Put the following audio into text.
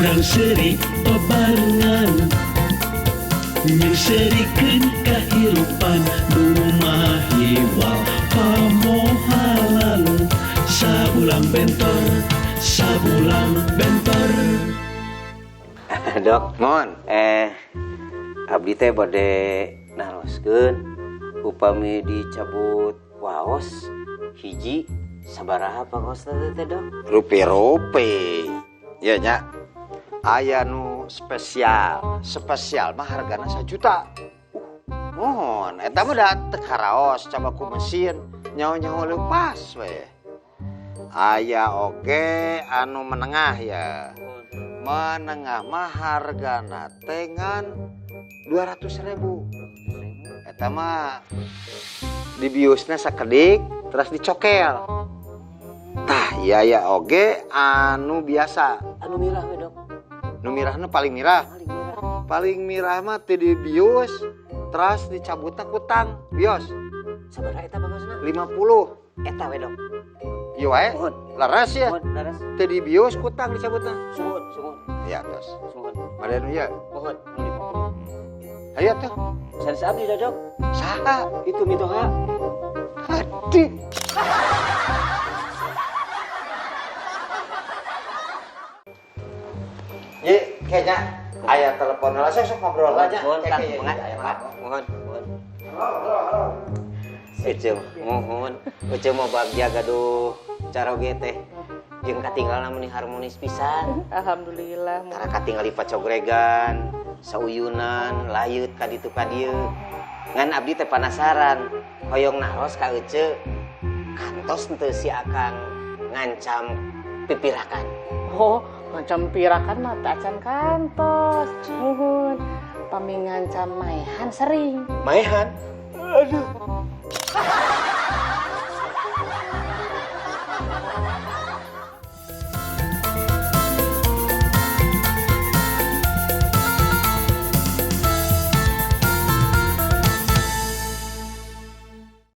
Urang seuri babarengan, Nyeungseurikeun kahirupan nu mahiwal pamohalan. Sabulang bentor, sabulang bentor. Dok, Mohon. Abdi teh bade naroskeun, upami dicabut waos hiji sabaraha pangkosna teh, Dok? Rupi-rupi. Ya nya. Aya nu spesial. Spesial mah hargana 1 juta. Mohon, eta mah da teu karaos coba ku mesin nyaho-nyaho leupas we. Aya oge anu menengah ya. Menengah mah hargana teh ngan 200 ribu. Eta mah dibiusna sakedik terus dicokel. Tah, iya ya oge anu biasa. Anu mirah we, Dok. Nu mirahna paling mirah. Paling mirah. Paling mirah mah teu dibius terus dicabutna ku tang bios. Sabaraha eta pangkosna? 50. Eta we, Dok. Ieu wae. Mohon. Leres ya. Mohon, leres. Teu dibius ku tang dicabutna. Sumuhun, sumuhun. Ya tos. Sumuhun. Made nu ieu. Mohon, nu 50. Ayo tuh. Sanes abdi dah, Dok. Saha? Itu mitoha. Aduh. Ye, kayaknya aya telepon lah, sok sok ngobrol aja. Mohon, Kayak- Kang. kayak- Mohon, aya mohon, telepon. mohon, mohon. Ece, mohon. Ece mau bagja gaduh caroge teh. Jeung katinggalna meni harmonis pisan. Alhamdulillah. Tara katinggali pacogregan, sauyunan, layut ka ditu ka dieu. Ngan abdi teh panasaran, hoyong naros ka Ece, kantos henteu si Akang ngancam pipirakan? Oh, ngancam pirakan mah teu acan kantos. Muhun. Pami ngancam maehan sering. Maehan? Aduh,